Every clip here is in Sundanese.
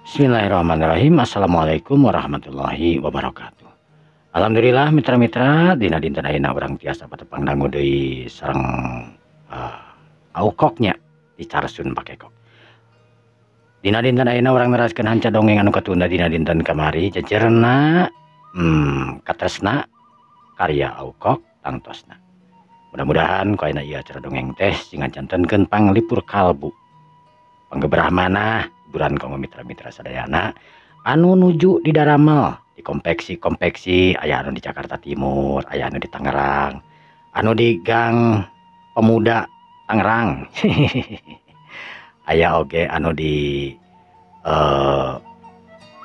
Bismillahirrahmanirrahim. Assalamualaikum warahmatullahi wabarakatuh. Alhamdulillah mitra-mitra dina dinten ayeuna urang tiasa patepang dangu deui sareng aukoknya di Carsun Pakekok. Dina dinten ayeuna urang neraskeun hanca dongeng anu katunda dina dinten kamari jejerna katresna karya Aukok tangtosna. Mudah-mudahan ku ayeuna ieu acara dongeng teh sing ngajantenkeun panglipur kalbu. Panggeberah manah hiburan kanggo mitra-mitra sadayana anu nuju di daramel di konveksi-konveksi aya anu di Jakarta Timur, aya anu di Tangerang, anu di Gang Pemuda Tangerang. Aya oge anu di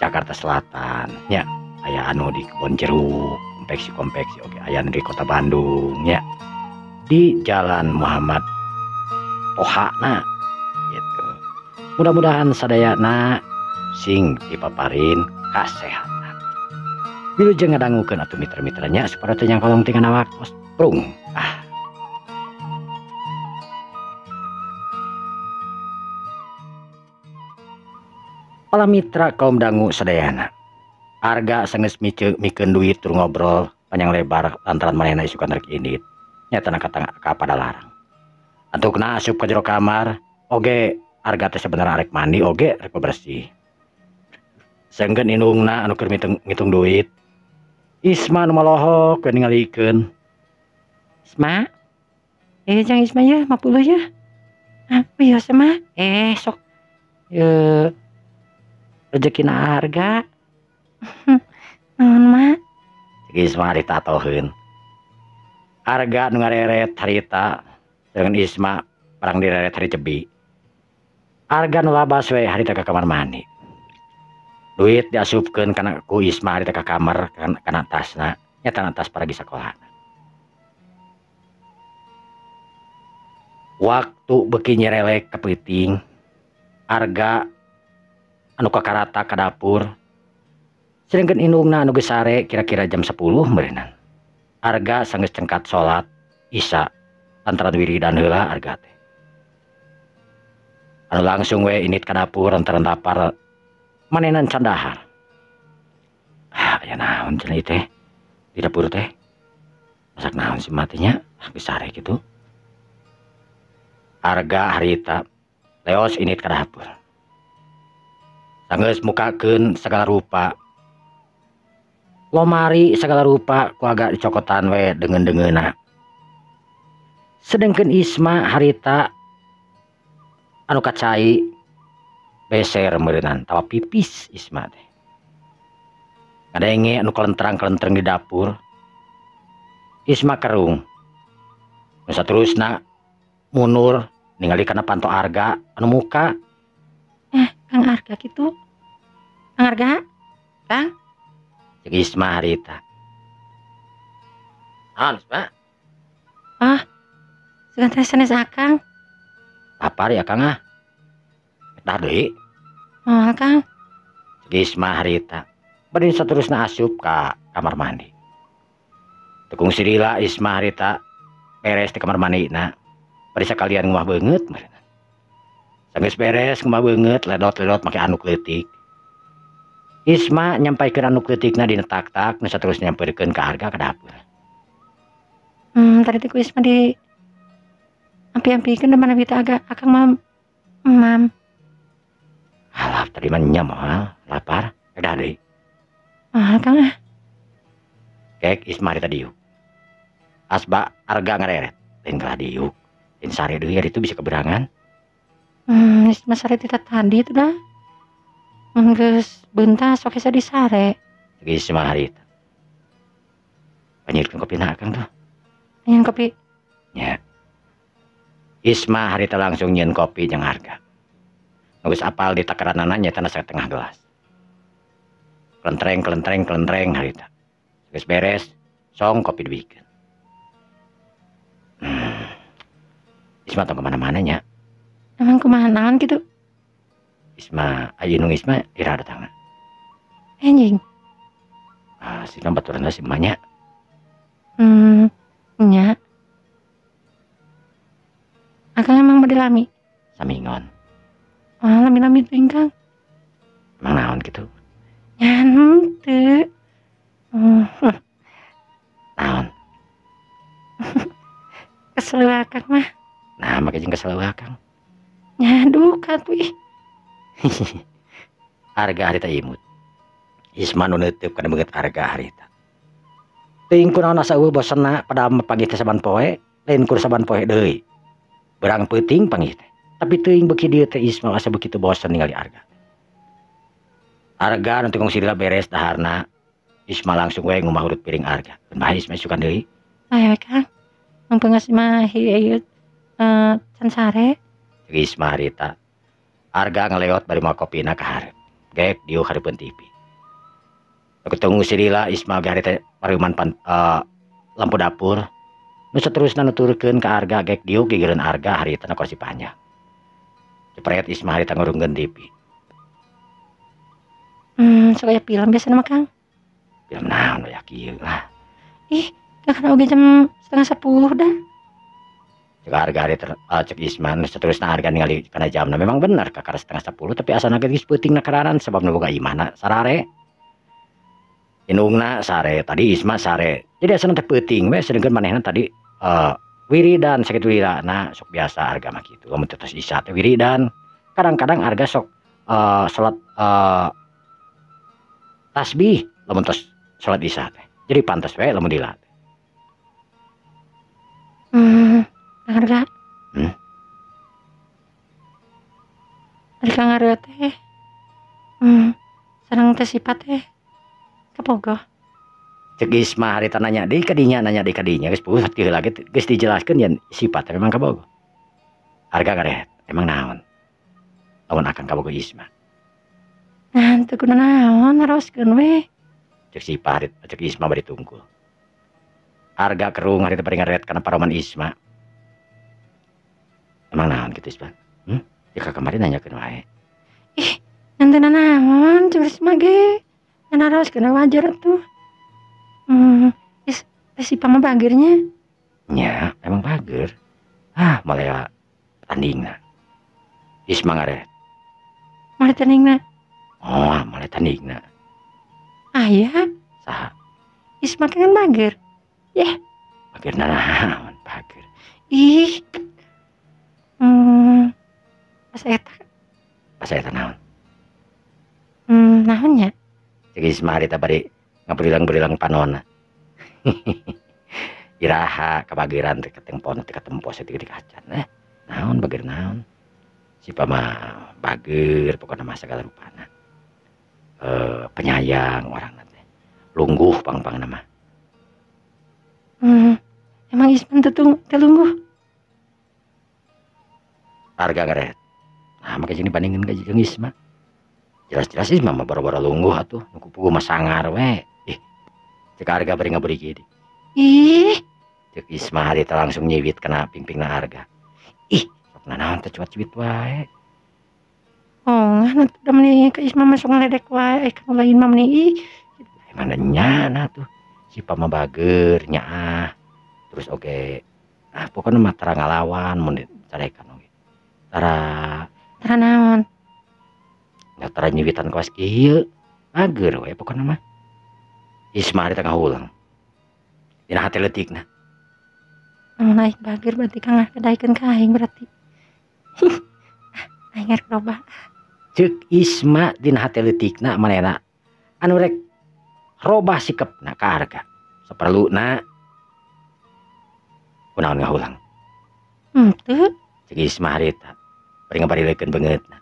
Jakarta Selatan nya, aya anu di Kebon Jeruk, konveksi-konveksi oge aya anu di Kota Bandung nya. Di Jalan Muhammad Toha na gitu. Mudah-mudahan sadayana sing dipaparin kasehatan. Wilujeng ngadangukeun atuh mitra-mitranya supaya teu nyangkolong tinggal waktos prung. Ah. Para mitra kaum dangu sadayana. Arga sanggeus mikeun duit tur ngobrol panjang lebar lantaran manehna isukan rek indit. Nyatana ka Padalarang. Antukna asup ka jero kamar oge Arga teh sebenarnya arek mandi oge rek bersih. Sengkeun indungna anu keur ngitung duit. Isma nu malohok we ningalikeun. Isma? Jang Isma ya, 50 ya. Ah, wios mah. Sok. Ye rezekina Arga. Naon mah? Isma ditatoheun. Arga nu ngareret harita dengan Isma parang direret hari cebi. Arga nu labas we harita ka kamar mandi. Duit diasupkeun kana ku Isma harita ka kamar kana tasna, nya tas paragi sakolahna. Waktu beuki nyerelek ka peuting, Arga anu kakarata ka dapur. Sedengkeun indungna anu geus sare kira-kira jam 10 meureunnan. Arga sanggeus cengkat salat Isya lantaran wiridan heula Arga teh. Anu langsung we init ka dapur lantaran lapar manenan can dahar. Ah, aya naon cenah ieu teh di dapur teh? Masak naon si matinya? Geus sare kitu. Arga harita leos init ka dapur. Sanggeus mukakeun sagala rupa. Lomari segala rupa ku agak dicokotan we deungeun-deungeunna. Sedengkeun Isma harita anu kacai beser meureunnan tawa pipis Isma teh. Ngadenge anu kelentrang-kelentreng di dapur. Isma kerung. Nu saterusna munur ningali kana panto Arga anu muka. Kang Arga kitu. Kang Arga? Kang? Cek Isma harita. Naon Isma? Ah, sugan teh sanes Akang. Lapar ya Kang ah. Dah deui. Moal Kang. Cek Isma harita. Bade saterusna asup ka kamar mandi. Tekung sirila Isma harita beres di kamar mandina. Bade sakalian nguah beungeut meureun. Sanggeus beres nguah beungeut ledot-ledot make anduk leutik. Isma nyampaikeun anduk leutikna dina tak-tak nu saterusna nyamperkeun ka Arga ka dapur. Tadi teh ku Isma di ampi-ampikeun da mana bita agak Akang mah emam. Alah tadi mah nya moal lapar kedah deui. Ah, Kang ah. Kek Isma harita diuk. Asba Arga ngareret lain kalah diuk. Lain sare deui ari itu bisa keberangan. Isma sare ti tadi itu dah. Geus beuntas sok hese disare. Isma harita. Panyirkeun kopina Akang tuh. Nyieun kopi. Nya. Isma harita langsung nyieun kopi jeung Arga. Geus apal di takaranana nya tanah satengah gelas. Kelentreng kelentreng kelentreng harita. Geus beres, song kopi dibikeun. Isma tong kemana-mana nya. Emang kumaha naon kitu? Isma, ayeuna nung Isma ira datangna. Anjing. Ah, si baturanna si emak nya. Nya. Akang emang bade lami? Samingon. Ah, lami-lami teuing Kang. Emang naon kitu? Nya henteu. Naon? Kesel akang mah. Nah, make jeung kesel akang. Nya duka tuh ih. Arga harita imut. Isma nu neuteub kana beungeut Arga harita. Teuing kunaon asa eueuh bosenna pada panggih teh saban poe, lain kur saban poe deui. Berang peuting panggih teh. Tapi teuing beuki dieu teh Isma asa begitu bosen ningali Arga. Arga nu teu sila beres daharna. Isma langsung we ngumah urut piring Arga. Keun bae Isma isukan deui. Ayo Kang. Mumpung geus mah ieu can sare. Ceuk Isma harita. Arga ngaleot bari mawa kopina ka hareup. Gek dieu hareupeun TV. Ketemu si Lila Isma ge harita pareuman lampu dapur. Nu saterusna nuturkeun ka Arga gek diuk gigireun Arga harita na kursi panjang. Cepret Isma harita ngurungkeun TV. Sok aya film biasana mah Kang. Film naon aya kieu lah. Ih, kakara oge jam 9:30 dah. Cek Arga harita cek Isma nu saterusna Arga ningali kana jamna memang bener kakara 9:30 tapi asana ge geus peuting na kararan sababna boga imahna sarare. Indungna sare, tadi Isma sare. Jadi asana teh peuting we sedengkeun manehna tadi wiridan sakitu lilana sok biasa Arga mah kitu. Lamun teh tos isya teh wiridan. Kadang-kadang Arga sok salat tasbih lamun tos salat isya teh. Jadi pantes we lamun lila teh. Arga. Ari Kang Arga teh. Sareng teh sifat teh kabogoh. Cek Isma harita nanya deui ka dinya, nanya deui ka dinya geus puguh teu heula ge geus dijelaskeun yen sifat teh memang kabogoh. Arga ngarehet, emang naon? Lamun akang kabogoh Isma. Nah, teu kudu naon naroskeun we. Cek Sipa harit, cek Isma bari tungkul. Arga kerung harita bari ngarehet kana paroman Isma. Emang naon kitu Isma? Ya ka kamari nanyakeun wae. Ih, ngan teu naon cek Isma ge. Naroskeun wajar tuh. Is teh Sipa mah bagernya. Nya, emang bager. Ah, malea tandingna. Isma ngaret. Male tandingna? Oh, male tandingna. Aya. Saha? Isma kan bager. Yeh. Bagerna naon bager? Ih. Pas eta. Pas eta naon? Naon nya? Cek Isma harita bari ngaburilang-burilang panonna. Iraha kabageran teh katempon teh katempo saeutik kacan. Naon bager naon? Sipa mah bager pokona mah sagala rupana. Penyayang orangna teh. Lungguh pang-pangna mah. Emang Isma teu lungguh? Arga ngaret. Nah, make jeung dibandingkeun ka jeung Isma. Jelas-jelas Isma mah boro-boro lungguh atuh, nu kupugu mah sangar we. Ih. Cek Arga bari ngaburi kieu. Ih. Cek Isma harita langsung nyiwit kana pingpingna Arga. Ih, sok nanaon teh cuat-cuit wae. Oh, ngan atuh da meuni ka Isma mah sok ngaledek wae, ka nu lain mah meuni ih. Emang da nyana tuh. Sipa mah bager nyaah. Terus oge ah pokona mah tara ngalawan mun dicarekan oge. Tara Tara naon? Nya tara nyiwitan kawas kieu. Bager we pokona mah. Isma harita ngahulang. Dina hate leutikna. Lamun aing bager berarti Kang ngadaikeun ka aing berarti. Aing rek robah. Ceuk Isma dina hate leutikna manehna anu rek robah sikepna ka Arga. Saperluna kunaon ngahulang? Henteu. Ceuk Isma harita bari ngabarilekeun beungeutna.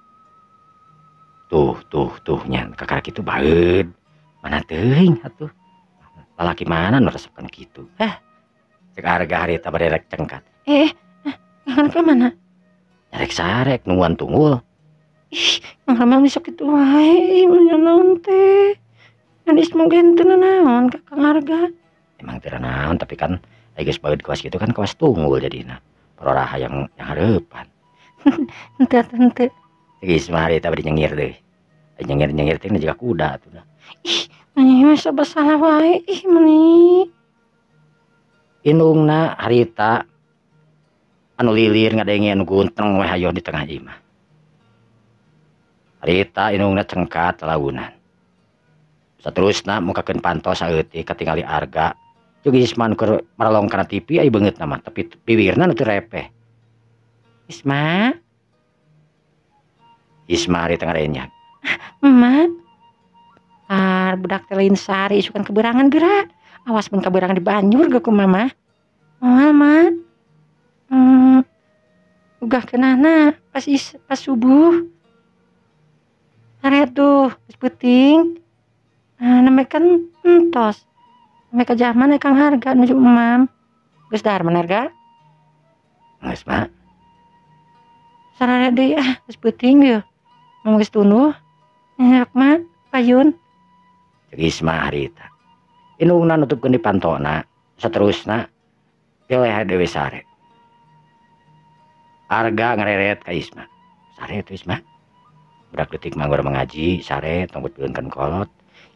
Tuh tuh tuh nya kakara kitu baeud. Mana teuing atuh. Lalaki mana nu resep kana kitu? Hah. Cek Arga harita bari rek cengkat. Ngan ka mana? Rek sarek nungguan tunggul. Ih, ngan mah sok kitu wae, mun naon teh. Ngan Isma ge henteu naon ka Kang Arga. Emang teu naon tapi kan ai geus baeud kawas kitu kan kawas tunggul jadina. Parora hayang yang hareupan. Henteu atuh henteu. Cek Isma harita bari nyengir deui. Ai nyengir-nyengir teh jiga kuda atuh dah. Ih, mani mah serba salah wae ih mani. Indungna harita anu lilir ngadenge anu gunteng we hayoh di tengah imah. Harita indungna cengkat launan. Saterusna mukakeun panto saeutik katingali Arga. Jeung Isma nu keur maralong kana TV ai beungeutna mah tapi bibirna nu teu repeh. Isma. Isma harita ngarenyag. Emak. Ah, budak teh lain sare isukan keberangan geura. Awas mun kaberangan dibanjur ge ku mama. Moal, Mak. Ugah keunana pas subuh. Sare tuh, geus peuting. Nah, namanya kan entos. Namanya ka zaman Kang Harga nuju emam. Geus dahar mana Harga? Geus, Mak. Sarare deui ah, geus peuting yeuh. Mama geus tunduh. Enak, Mak, payun. Ceuk Isma harita. Indungna nutupkeun di pantona, saterusna dileh deui sare. Arga ngareret ka Isma. Sare tuh Isma. Budak leutik mah ngora mengaji, sare tong beulkeun kolot.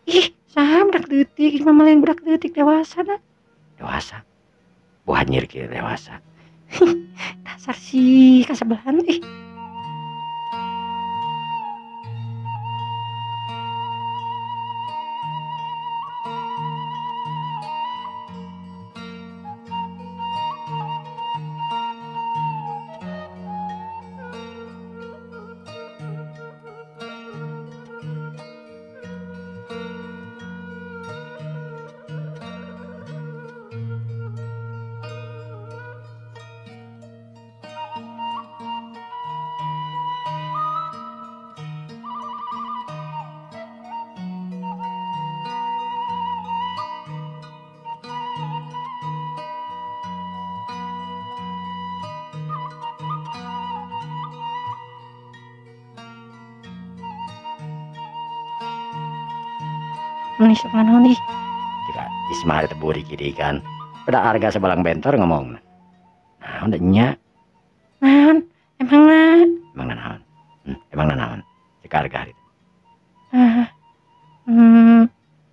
Ih, saha budak leutik, Isma mah lain budak leutik dewasa da. Dewasa. Buah nyir kieu dewasa. Dasar sih kasebelahan ih. Meuni sok naon ih. Jika Isma teh buri kiri kan. Pada Arga sebalang bentor ngomong. Naon da nya? Naon? Emang na? Emang naon? Emang naon? Cek Arga harita.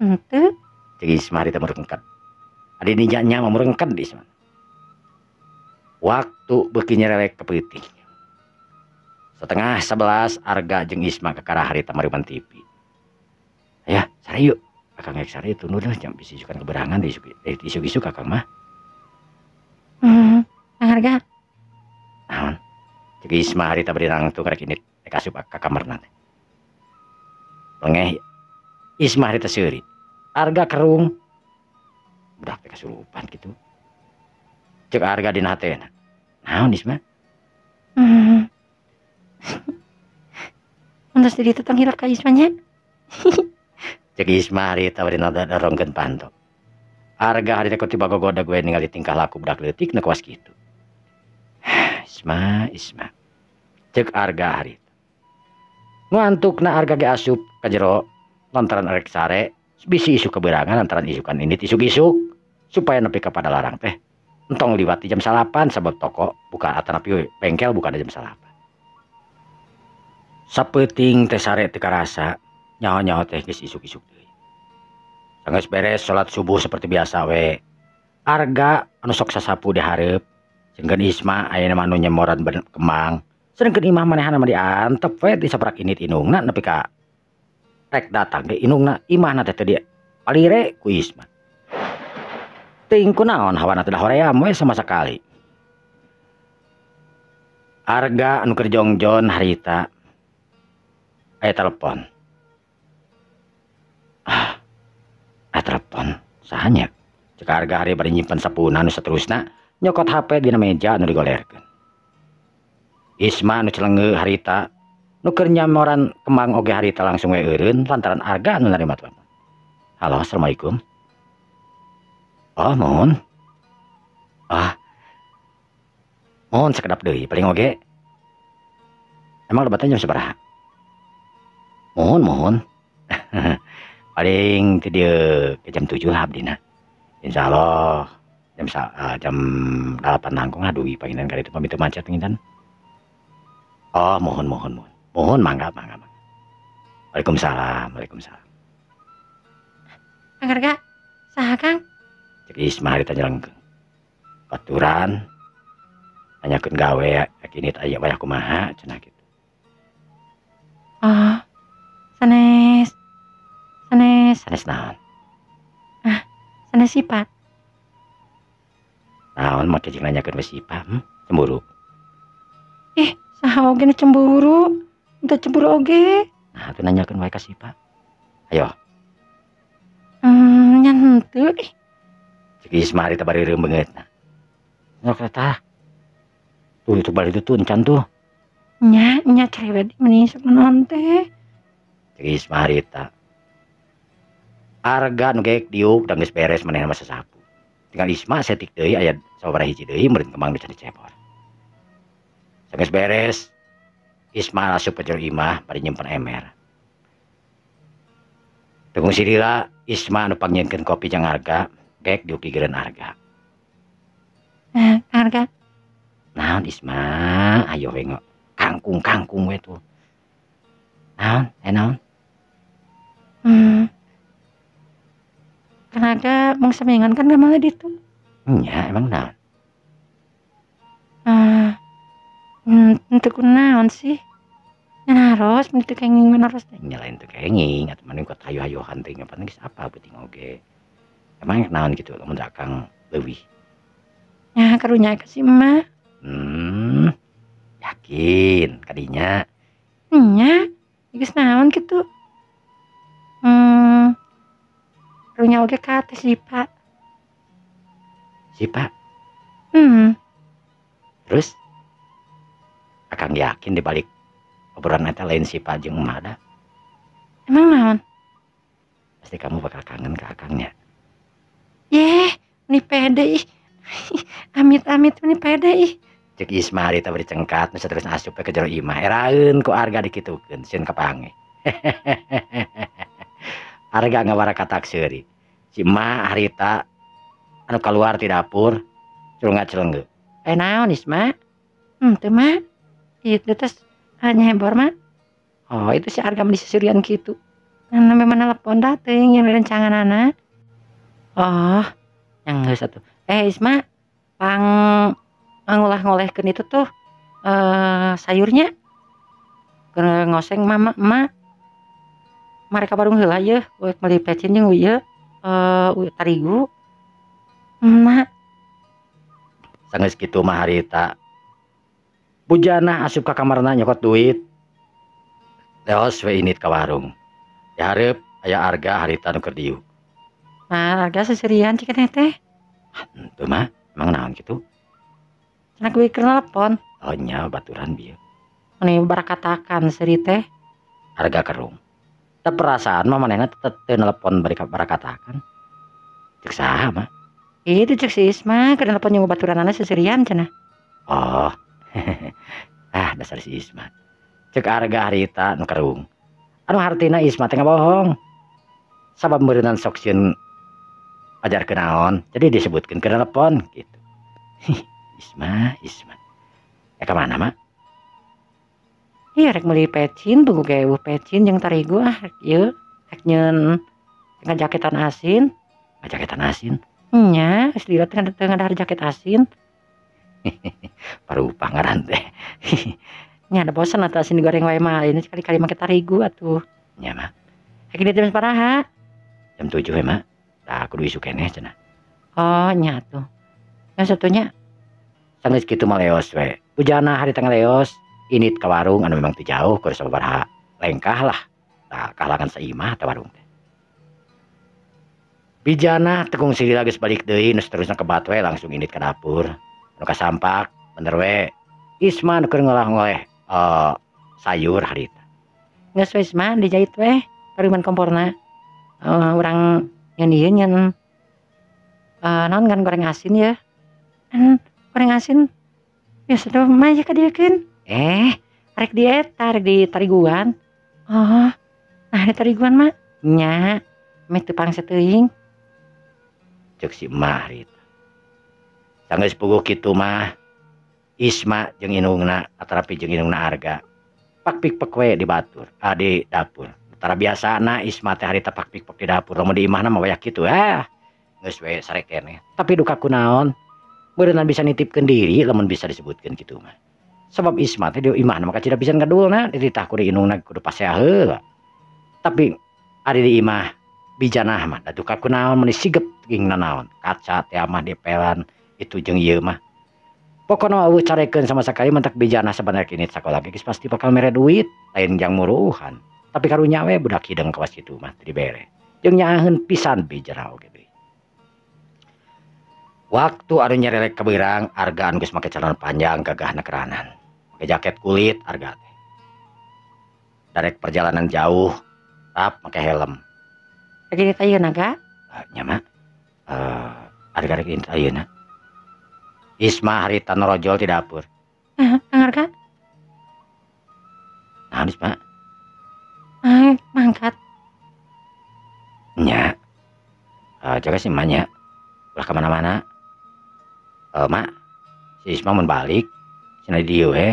Henteu. Cek Isma harita murengket. Adi nya nya mah murengket di Isma. Waktu beuki nyerelek ke peuting. 10:30 Arga jeung Isma kakara harita mariban TV. Ya, sare yuk. Akang rek sare tunduh jam bisi isukan keberangan di isuk-isuk akang mah. Kang Arga. Naon? Cek Isma harita bari nangtung rek indit rek asup ka kamarna teh. Lengeh Isma harita seuri. Arga kerung. Budak teh kasurupan kitu. Cek Arga dina hatena. Naon Isma? Mun di ditu tong hilap ka Isma nya. Cek Isma harita bari dorongkeun panto. Arga harita ku tiba gogoda gue ningali tingkah laku budak leutik nu kawas kitu. Isma, Isma. Cek Arga harita. Ngantukna Arga ge asup ka jero lantaran arek sare bisi isuk keberangan lantaran isukan indit isuk-isuk supaya nepi ka Padalarang teh entong liwat di jam 9 sabab toko buka atanapi bengkel buka jam 9. Sapeuting teh sare teu karasa nyaho-nyaho teh geus isuk-isuk deui. Sanggeus beres salat subuh seperti biasa we. Arga anu sok sasapu di hareup, sengkeun Isma ayeuna mah anu nyemoran kembang. Sedengkeun imah manehna mah diantep we di saprak indit indungna nepi ka rek datang ge indungna imahna teh teu dipalire ku Isma. Teuing kunaon hawana teh hoream we sama sekali. Arga anu keur jongjon harita aya telepon. Telepon sahanya. Cek Arga hari bari nyimpen sapuna nu saterusna nyokot HP dina meja anu digolerkeun. Isma anu celengeuh harita nu keur nyamoran kembang oge harita langsung we eureun lantaran Arga anu narima telepon. Halo, assalamualaikum. Oh, mohon. Ah. Mohon sekedap deui paling oge. Emang lebatnya jam sabaraha? Mohon, mohon. Paling ti dieu ke jam 7 lah abdina. Insyaallah jam 8 langkung aduh panginten kali itu pamit macet panginten. Oh, mohon, mohon, mohon. Mohon mangga, mangga, mangga. Waalaikumsalam, waalaikumsalam. Kang Arga, saha Kang? Cek Isma harita nyelengkeung. Baturan nanyakeun gawe rek indit aya wayah kumaha cenah kitu. Oh. Sanes. Sanes. Sanes naon? Ah, sanes Sipa. Naon make jeung nanyakeun we Sipa, Cemburu. Ih, saha oge nu cemburu? Henteu cemburu oge. Nah, atuh nanyakeun wae ka Sipa. Ayo. Nya henteu ih. Cek Isma harita bari reureum beungeutna. Nyok tah. Tuh itu bari itu tuh encan tuh. Nya, nya cerewet meni sok naon teh. Cek Isma harita. Arga nu geek diuk da geus beres manehna mah sasapu. Tinggal Isma setik deui aya sababaraha hiji deui meureun kembang nu can dicebor. Sageus beres, Isma asup ka jero imah bari nyimpen emer. Teu kungsi lila Isma nu pangnyieunkeun kopi jeung Arga, geek diuk gigireun Arga. Nah, Arga. Naon Isma? Ayo we kangkung-kangkung we tuh. Naon? Naon? Kan ada mung samingan kan gamal ditu. Nya, emang naon? Henteu kunaon sih. Nya naros, mun teu kenging naros teh. Nya lain teu kenging, atuh mending kot hayu-hayuhan teh nya geus apa peuting oge. Emang naon kitu lamun akang leuwih? Nya karunya ka si emak. Yakin kadinya? Nya, geus naon kitu? Karunya oge ka teh Sipa. Sipa? Terus? Akang yakin di balik obrolan eta lain Sipa jeung emak da. Emang naon? Pasti kamu bakal kangen ke akangnya. Yeh, meni pede ih. Amit-amit meni pede ih. Cek Isma harita bari cengkat nu saterusna asup we ka jero imah. Eraeun ku Arga dikitukeun sieun kapange. Arga ngawarakatak seuri. Si emak harita anu kaluar ti dapur culunga-celengge. Naon Isma? Henteu mah. Itu tes nyebor mah. Oh, itu si Arga meni seserian kitu. Nah, memang telepon dah teuing yang rencanganana. Oh, yang geus atuh. Isma, pang ngolah-ngolehkeun itu tuh sayurnya. Keur ngoseng mama emak. Mereka warung heula yeuh, we meuli pecin jeung ieu tarigu. Emak. Sanggeus kitu mah harita. Bujana asup ka kamarna nyokot duit. Leos we init ka warung. Dihareup aya Arga harita nu keur diuk. Nah, Arga seserian cik teh. Henteu mah, emang naon kitu? Cenah kuwi keur telepon. Oh nya baturan bieu. Meni barakatakan seuri teh. Arga kerung. Teu perasaan mah manehna teu telepon bari barakatakan. Cek saha mah? Itu cek si Isma keur telepon jeung baturanana seserian cenah. Oh. Ah, dasar si Isma. Cek Arga harita nu kerung. Anu hartina Isma teh ngabohong. Sabab meureunnan sok sieun ajarkeun naon, jadi disebutkeun keur telepon gitu. Isma, Isma. Ya ka mana mah? Iya rek meuli pecin, tunggu ge eueuh pecin jeung tarigu ah rek ieu rek nyeun ngajaketan asin. Ngajaketan asin? Nya, geus lila teh teu ngadahar jaket asin. Parupah ngaran teh. Nya ada bosan atuh asin digoreng wae mah, ini sekali-kali make tarigu atuh. Nya mah. Rek di jam sabaraha? Jam 7 we mah. Tah kudu isuk keneh cenah. Oh, nya atuh. Nya satunya sanggeus kitu mah leos we. Bujana harita ngaleos init ka warung anu memang teu jauh keur sababaraha lengkah lah. Tah kahalangan saimah teh warung teh. Bijana teu kungsi lila geus balik deui nu saterusna kebat we langsung init ka dapur. Nu kasampak bener we. Isma nu keur ngolah-ngoleh sayur harita. Geus we Isma dijait we paruman komporna. Urang nyeun ieu nyeun naon kan goreng asin ya. Goreng asin biasa tuh mah ya kadieukeun. Rek di eta, rek di tariguan. Oh, nah di tariguan mah nya meh teu pangse teuing. Cek si emak harita. Sanggeus puguh kitu mah Isma jeung indungna atarapi jeung indungna Arga. Pak pik pek we di batur, di dapur. Tara biasana Isma teh harita pak pik pek di dapur, lamun di imahna mah wayah kitu ah. Geus we sare keneh. Tapi duka kunaon? Meureunnan bisa nitipkeun diri lamun bisa disebutkeun kitu mah. Sebab Isma teh di imahna mah kacida pisan kadulna, dititah ku indungna kudu pasea heula. Tapi ari di imah bijanah mah da duka kunaon meuni sigep ging nanaon kaca teh mah dipelan itu jeung ieu mah. Pokona eueuh carekeun sama sakali mentak bijanah sabenerna kini sakola ge geus pasti bakal mere duit lain jang muruhan. Tapi karunya we budak hideung kawas kitu mah teu dibere. Jeung nyaaheun pisan bijanah oge deui. Waktu anu nyerelek kabeurang Arga anu geus make celana panjang gagahna keranan. Make jaket kulit Arga teh. Darek perjalanan jauh tap make helm. Rek indit ayeuna ga? Nya mak. Arga rek indit ayeuna. Isma harita norojol di dapur. Kang Arga? Naon Isma? Mangkat. Nya. Jaga si emak nya. Ulah kemana-mana. Mak, si Isma mun balik, cenah di dieu we.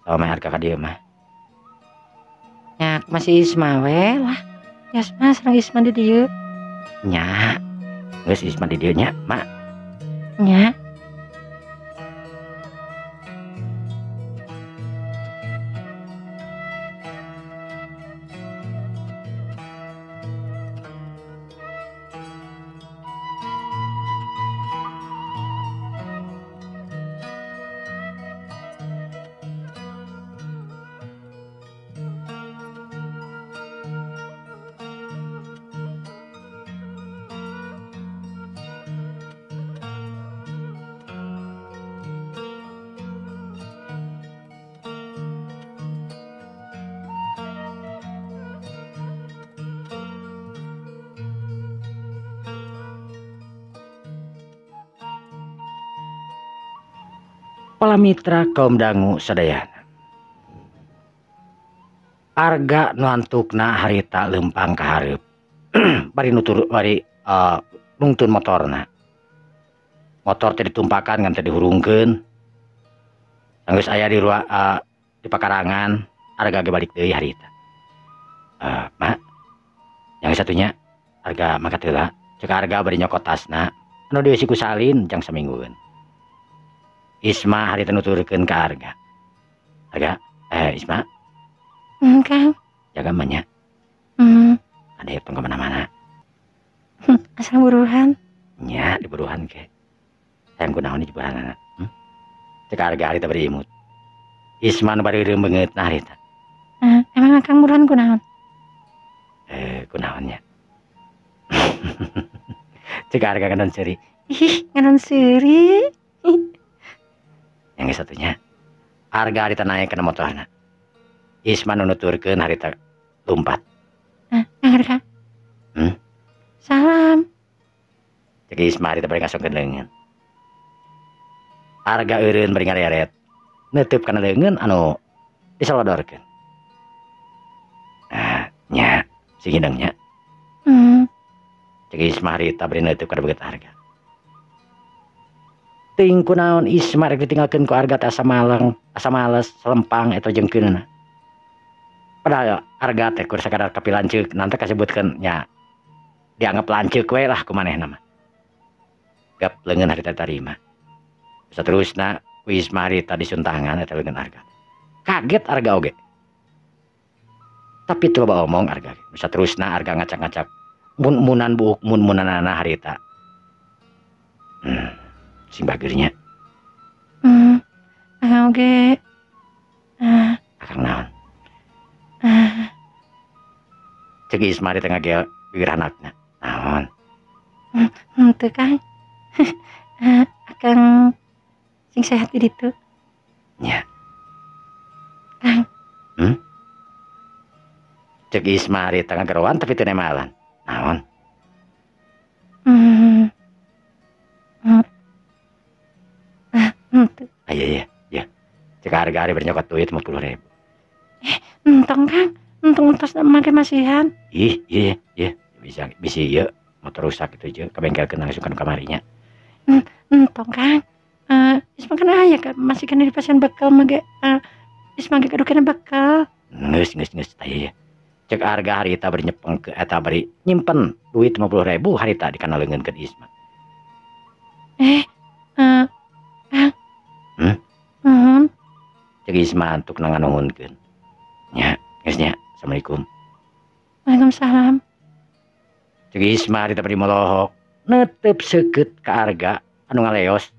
Sama mah Arga ka dieu mah. Nya, masih Isma we lah. Ya, Mas, sareng Isma di dieu. Nya. Geus Isma di dieu nya, Mak. Nya. Pola mitra kaum dangu sadayana. Arga nu antukna harita lempang ka hareup. Bari nutur bari nungtun motorna. Motor teh ditumpakan ngan teh dihurungkeun. Geus aya di ruang di pakarangan, Arga ge balik deui harita. Mak, yang satunya Arga mangkat heula. Cek Arga bari nyokot tasna. Anu dieusi ku salin jang saminggueun. Isma harita nuturkeun ka Arga. Arga, Isma. Kang. Jaga mah nya. Ada tong kemana-mana. Asal buruhan. Nya, di buruhan ke. Hayang kunaon di buruhanana. Cek Arga harita bari imut. Isma nu bari reureum beungeutna harita. Emang akang buruhan kunaon? Kunaon nya. Cek Arga ngadon seuri. Ih, ngadon seuri. Yang satunya Arga harita naik kana motorna. Isma nu nuturkeun harita lumpat. Kang Arga. Salam. Cek Isma harita bari ngasongkeun leungeun. Arga eureun bari ngareret. Neuteub kana leungeun anu disolodorkeun. Nya, sing hideung nya. Cek Isma harita bari neuteub kana beungeut Arga. Teuing kunaon Isma rek ditinggalkeun ku Arga teh asa malang, asa males, selempang eta jeung keunana. Padahal Arga teh kur sakadar kapilanceuk, nanti kasebutkeun nya dianggap lanceuk we lah ku manehna mah. Gap leungeun harita tarima. Saterusna ku Isma harita disuntangan eta leungeun Arga. Kaget Arga oge. Tapi teu loba omong Arga. Saterusna Arga ngacak-ngacak mun-munan buuk mun-munanana harita. Sing bagirnya. Akang oge. Akang naon? Cek Isma di tengah gel bibir anakna. Naon? Teu Kang. Akang sing sehat di ditu. Nya. Kang. Cek Isma di tengah geroan tapi teu nemalan. Naon? Iya iya. Cek Arga ari bari nyokot duit 50.000. Entong Kang, entong entos make masihan. Ih, iya iya, bisa bisa ieu motor rusak itu je ka bengkelkeun langsung ka kamarinya. Entong Kang. Isma kan aya kan masih kan di pasien bekal mah ge. Isma ge kudu kena bekal. Geus geus geus tah ieu. Cek Arga harita bari nyepeng ke eta bari nyimpen duit 50.000 harita dikana leungeunkeun Isma. Kang. Cek Isma antuk nganuhunkeun. Nya, geus nya. Assalamualaikum. Waalaikumsalam. Cek Isma harita bari molohok netep seukeut ka Arga anu ngaleos.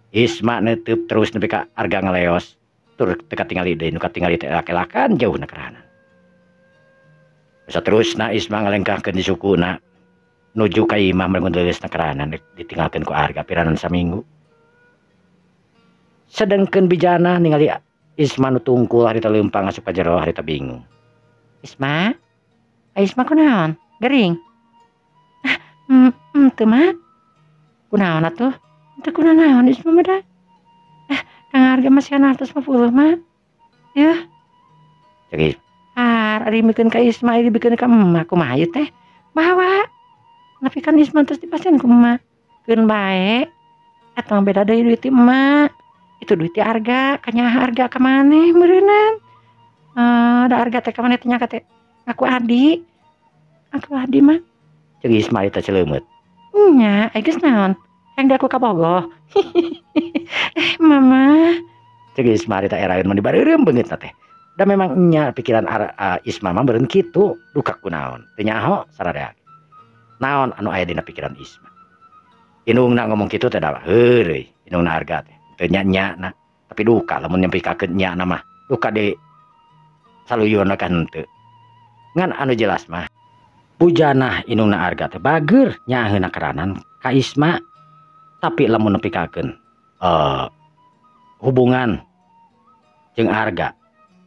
Isma netep terus nepi ka Arga ngaleos. Tur teu katingali deui, nu katingali teh laki-lakan jauhna keranan. Saterusna Isma ngalengkahkeun di sukuna nuju ka imah meureun leuleusna keranan ditinggalkeun ku Arga piranan saminggu. Sedengkeun bijana ningali Isma nu tungkul harita leumpang asup ka jero harita bingung. Isma? Isma kunaon? Gering? Ah, teu mah. Kunaon atuh? Teu kunaon Isma mah da. Ah, Kang Arga masih 150 mah. Yeuh. Cek. Har, ari mikeun ka Isma, ari dibikeun ka emak kumaha ieu teh? Bawa. Tapi kan Isma terus dipasihan ku emak. Keun bae. Eta mah beda deui duit ti emak. Itu duit ti Arga, kanyaah Arga ka maneh meureunan. Da Arga teh ka maneh teh nya teh ngaku adi. Ngaku adi mah. Cek Isma eta celeumeup. Nya, ai geus naon? Hayang diaku ka Bogoh. Mama. Cek Isma eta eraeun mah dibareureum beungeutna teh. Da memang nya pikiran Isma mah meureun kitu, duka kunaon. Teu nyaho sararea. Naon anu aya dina pikiran Isma. Indungna ngomong kitu teh da heureuy, indungna Arga teh. Teu nya-nyana, tapi duka lamun nyempikakeun nyana mah. Duka di saluyurna kan henteu. Ngan anu jelas mah pujanah indungna Arga teh bager nyaaheuna keranan ka Isma. Tapi lamun nepikakeun hubungan jeung Arga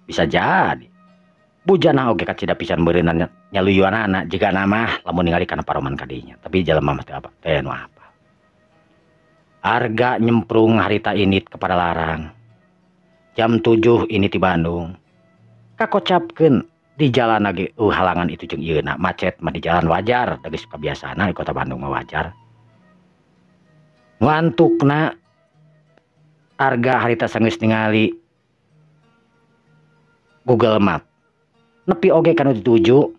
bisa jadi bujana oge kacida pisan meureunna nyaluyuanana jiga mah lamun ningali kana paroman kadinya, tapi jelema mah teu apa teh nu apa. Arga nyemprung harita init kepada larang. Jam 7 ini di Bandung. Kakocapkeun di jalan lagi halangan itu jeung ieuna macet mah di jalan wajar, da geus kabiasaan di kota Bandung mah wajar. Ngantukna Arga harita sanggeus ningali Google Map. Nepi oge kanu dituju.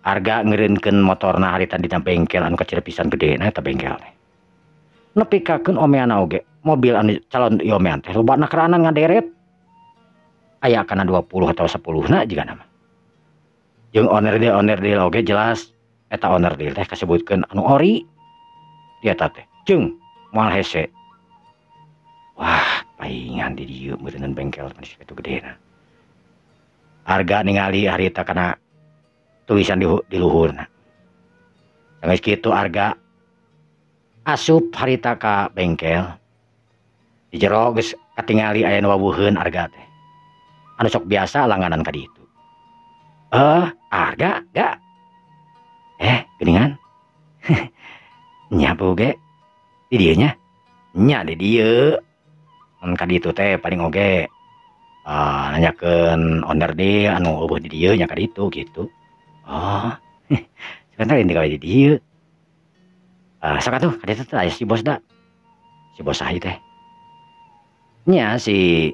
Arga ngeureunkeun motorna harita dina bengkel anu kacida pisan gedena eta bengkel teh. Nepi kakeun omeana oge mobil anu calon iomean teh lobana keranan ngaderet. Aya kana 20 atau 10 na jigana mah. Jeung owner deal oge jelas eta owner deal teh kasebutkeun anu ori. Dia eta teh jeung moal hese. Wah, paingan di dieu meureunnan bengkel manis kitu gedena. Arga ningali harita kana tulisan di luhurna. Sanggeus kitu Arga asup harita ka bengkel. Di jero geus katingali aya nu wawuheun Arga teh. Anu sok biasa langganan ka ditu. Arga ga? Geuningan. Nya ge di dieu nya. Nya di dieu. Mun ka ditu teh paling oge nanyakeun owner deal anu eueuh di dieu nya ka ditu gitu. Oh, sebentar ini gawe di dieu. Sok atuh ka ditu teh aya si bos da. Si bos saha teh? Nya si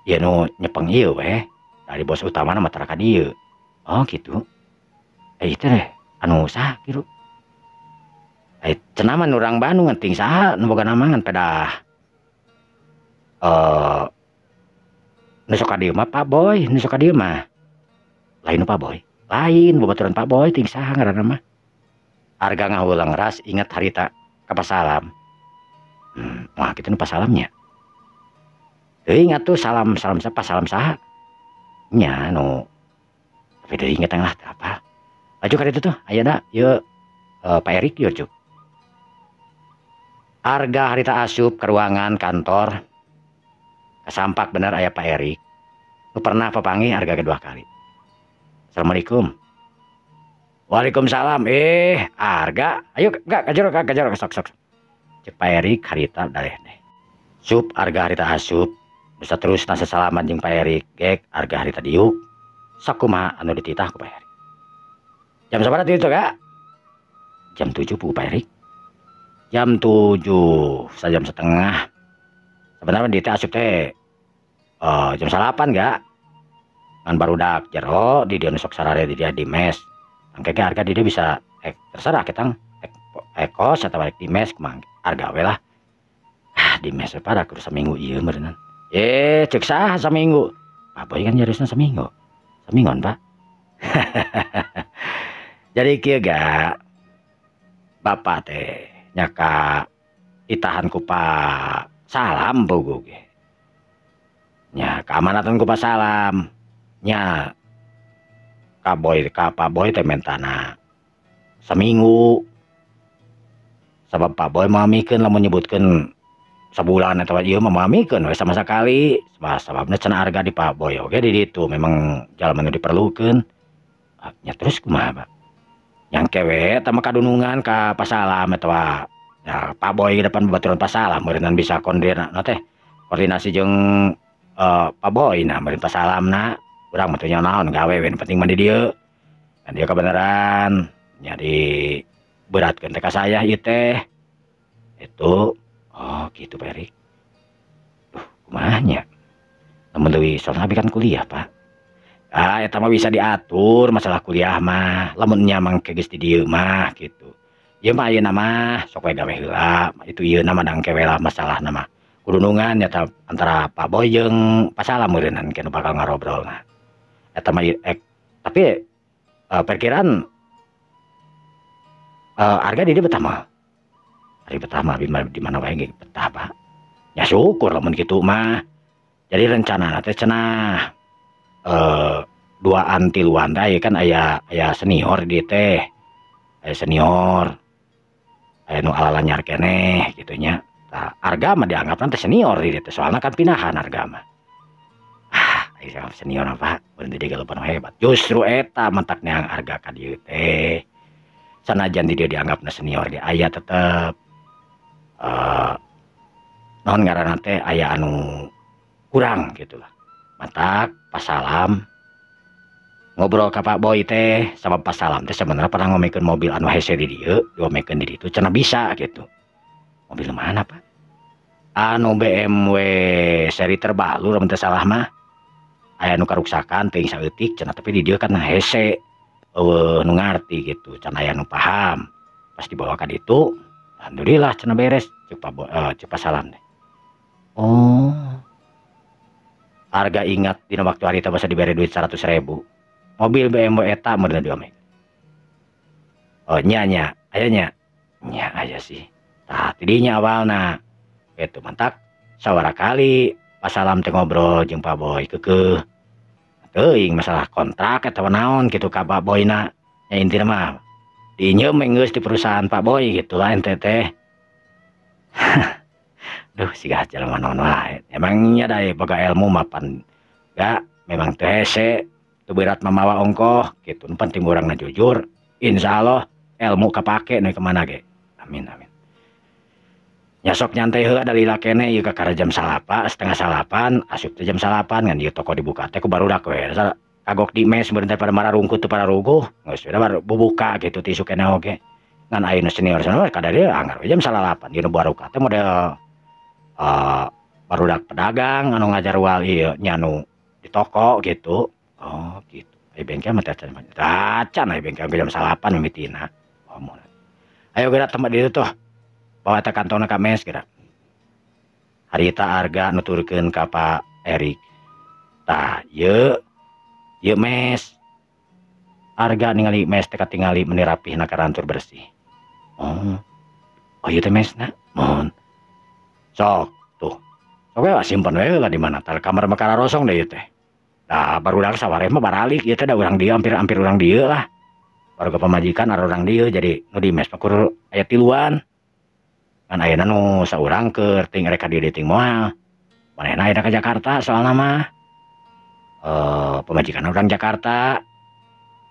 ieu nu nyepeng ieu weh. Dari bos utamana mah tara ka dieu. Oh gitu. Ieu teh anu saha kitu? Cenah mah nu urang Bandung ting saha nu boga nama ngan pedah. Nu sok ka dieu mah Pak Boy, nu sok ka dieu mah. Lain nu Pak Boy. Lain babaturan Pak Boy ting saha ngaranna mah. Arga ngahulang ras ingat harita ka pasalam. Wah kitu nu pasalamnya. Teuing atuh salam salam siapa salam saha? Nya nu tapi deui inget lah teu apa. Laju ka ditu tuh aya da ieu Pak Erik ieu cuk. Arga harita asup ke ruangan kantor. Kasampak bener aya Pak Erik. Nu pernah papanggih Arga kedua kali. Assalamualaikum. Waalaikumsalam. Arga, ayo gak ka jero ka jero sok sok. Cek Pak Erik harita daleh deh. Sup Arga harita asup. Bisa terus nasa salaman jeung Pak Erik. Gek Arga harita diuk. Sakumaha anu dititah ku Pak Erik. Jam sabaraha itu Kak? Jam 7 bu Pak Erik. Jam 7, sajam setengah. Sebenarnya di teh asup teh jam 8 gak? Ngan barudak jero di dia sok sarare di dia di mes. Angke ge harga di dia bisa terserah ketang ekos atau balik di mes kumaha harga we lah. Ah di mes pada kudu saminggu ieu meureunnan. Cek saha saminggu. Pak Boy kan nyarisna saminggu. Saminggon Pak. Jadi kieu ga bapak teh nyaka ditahan ku Pak Salam bogo ge. Nya keamanatan ku Pak Salam. Nya ka Boy ka Pak Boy teh mentana seminggu. Sabab Pak Boy mamikeun lamun nyebutkeun sabulan atawa ieu mah mamikeun we sama sakali. Sababna cenah harga di Pak Boy oge di ditu memang jalma nu diperlukeun. Nya terus kumaha Pak? Yang kewe tama kadunungan ka Pak Salam atawa ya, Pak Boy di depan babaturan Pak Salam meureunnan bisa koordinasi teh koordinasi jeung Pak Boy nah meureun Pak Salam na urang mah teu naon gawe we penting mah di dieu. Dan dia kebenaran nya diberatkeun teh ka saya ieu teh. Itu oh gitu Pak Erik. Duh kumaha nya? Lamun leuwih soalna abi kan kuliah Pak. Ah eta mah bisa diatur masalah kuliah mah lamun nya mangke geus di dieu mah gitu. Ieu mah ayeuna mah sok we gawe heula, itu ieu na mah dang kewe lah masalahna mah. Kudunungan nyata antara Pak Boy jeung Pak Salam meureunnan ke nu bakal ngarobrolna. Eta mah tapi perkiraan harga di dieu betah mah. Ari betah mah di mana wae ge betah Pak. Ya syukur lamun kitu mah. Jadi rencana teh cenah duaan tiluan teh kan aya senior di teh. Aya senior. Aya nu alalanyar keneh kitu nya. Tah harga mah dianggapna teh senior di dieu teh soalna kan pindahan harga mah. Ah, aya senior apa? Mun di dieu loba nu hebat. Justru eta mantak neang harga ka dieu teh. Sanajan di dieu dianggapna senior ge aya tetep naon ngaranna teh aya anu kurang gitu lah. Mantak Pak Salam ngobrol ka Pak Boy teh sama Pak Salam teh sebenarnya pernah ngomekeun mobil anu hese di dieu, diomekeun di ditu cenah bisa gitu. Mobil mana Pak? Anu BMW seri terbaru lamun teu salah mah. Aya nu karuksakan teuing saeutik cenah tapi di dieu kan hese eueuh nu ngarti gitu, can aya nu paham. Pas dibawa ka ditu, alhamdulillah cenah beres ceuk Pak Boy, ceuk Pak Salam teh. Oh. Harga ingat dina waktu harita basa dibere duit 100.000. Mobil BMW eta meureun diomek. Oh nya nya, aya nya. Nya aya sih. Tah tidinya awalna. Kitu mantak sawara kali Pak Salam teh ngobrol jeung Pak Boy keukeuh. Teuing masalah kontrak atawa naon kitu ka Pak Boyna. Nya intina mah diinjeum we geus di perusahaan Pak Boy gitu lah ente teh. Duh siga jelema naon wae. Emangnya da boga ilmu mah pan ga memang teu hese, teu berat mamawa ongkoh kitu. Nu penting urangna jujur, insyaallah ilmu kapake nu ka mana ge. Amin amin. Nya sok nyantai heula da lila keneh ieu kakara jam 8, 7:30, asup teh jam 8 ngan ieu toko dibuka teh ku barudak we. Kagok di mes meureun teh pada mararungkut teu pararuguh, geus we baru bubuka kitu ti isuk keneh oge. Ngan ayeuna senior senior kada dieu anggar we jam 8 ieu nu baruka teh model barudak pedagang anu ngajarwal ieu nya anu di toko gitu. Oh gitu. Aya bengkel mah teh acan aya bengkel jam 8 mimitina. Oh mun. Ayo geura tempat dieu tuh. Bawa teh kantongna ka mes geura. Harita harga nuturkeun ka Pak Erik. Tah ieu ieu mes. Harga ningali mes teh katingali meuni rapihna karantur bersih. Oh. Oh ieu teh mesna. Mohon. Sok tuh. Sok we simpen we lah di mana tar kamar mah kararosong deui teh. Tah barudak sawareh mah baralik ieu teh da urang dieu hampir-hampir urang dieu lah. Baru ke pamajikan ada urang dieu jadi nu di mes mah kur aya tiluan. Kan ayeuna nu saurang keur ting rek ka dieu ting moal. Manehna ayeuna ka Jakarta soalna mah. Pamajikan urang Jakarta.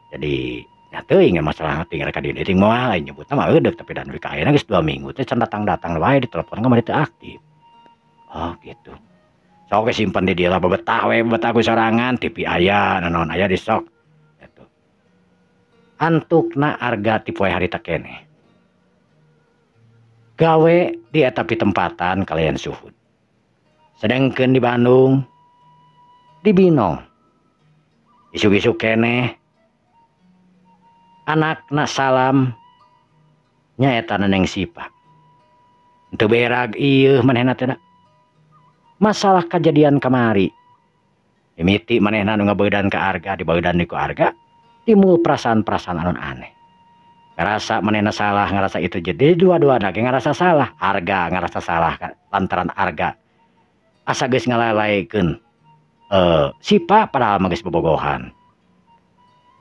Jadi nya teuing masalah ting rek ka dieu ting moal lain nyebutna mah eudeuk tapi dan ka ayeuna geus 2 minggu teh can datang-datang wae ditelepon ka teu aktif. Oh gitu. Sok we simpen di dieu lah betah we betah ku sorangan TV aya nanaon aya di sok. Gitu. Antukna harga ti poe harita keneh. Gawe di eta pitempatan kalian suhud. Sedangkeun di Bandung di Binong. Isuk-isuk keneh anakna Salam nyaeta Neneng Sipa. Teu berag ieu manehna teh. Masalah kejadian kamari. Mimiti manehna nu ngabeudan ka harga, dibeudan ku harga. Timbul perasaan-perasaan anu aneh. Ngerasa manehna salah, ngerasa itu jadi dua-dua lagi ngerasa salah, Arga ngerasa salah lantaran Arga asa geus ngalalaikeun Sipa padahal mah geus bobogohan.